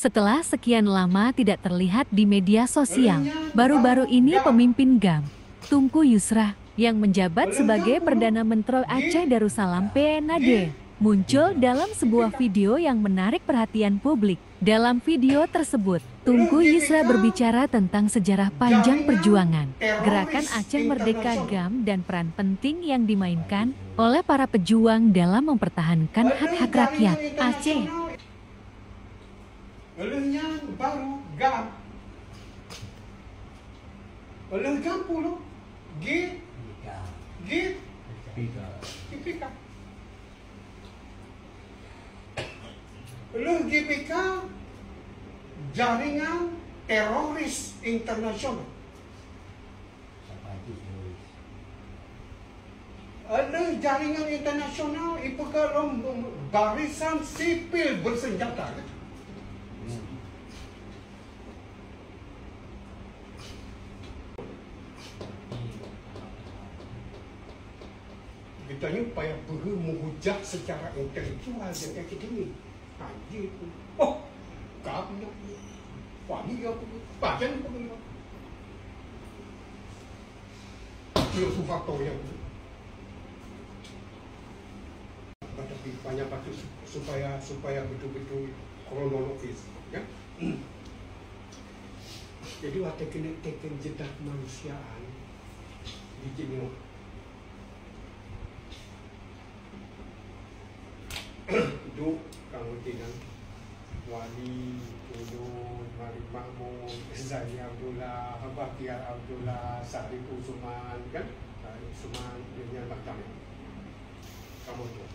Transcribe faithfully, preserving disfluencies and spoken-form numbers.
Setelah sekian lama tidak terlihat di media sosial, baru-baru ini pemimpin GAM, Teungku Yusra, yang menjabat sebagai Perdana Menteri Aceh Darussalam P N A D, muncul dalam sebuah video yang menarik perhatian publik. Dalam video tersebut, Teungku Yusra berbicara tentang sejarah panjang perjuangan Gerakan Aceh Merdeka GAM dan peran penting yang dimainkan oleh para pejuang dalam mempertahankan hak-hak rakyat Aceh. Lheueh nyan baru GAM. Lheueh GAM pula G, G, G P K. Lheueh G P K, Jaringan Teroris Internasional. Lheueh jaringan internasional ipeugah lom Barisan Sipil Bersenjata. Geutanyoe payah beuhe meuhujah secara intelektual dan akademik. Anjing. Oh, kamu nak. Wah, ni apa? Pajan apa? Tio Suharto yang. Tapi banyak baca supaya, supaya betul-betul kronologis, kan? Jadi, watèe keuneuk teken jeda kemanusiaan di jinoe. Duek kang rutinen, Wali, Ulôn, Malik Mahmud, Zaini Abdullah, Bahtiar Abdullah, Syarif Usman, kan? Syarif Usman, nyan macam nyan. Kamoe tu.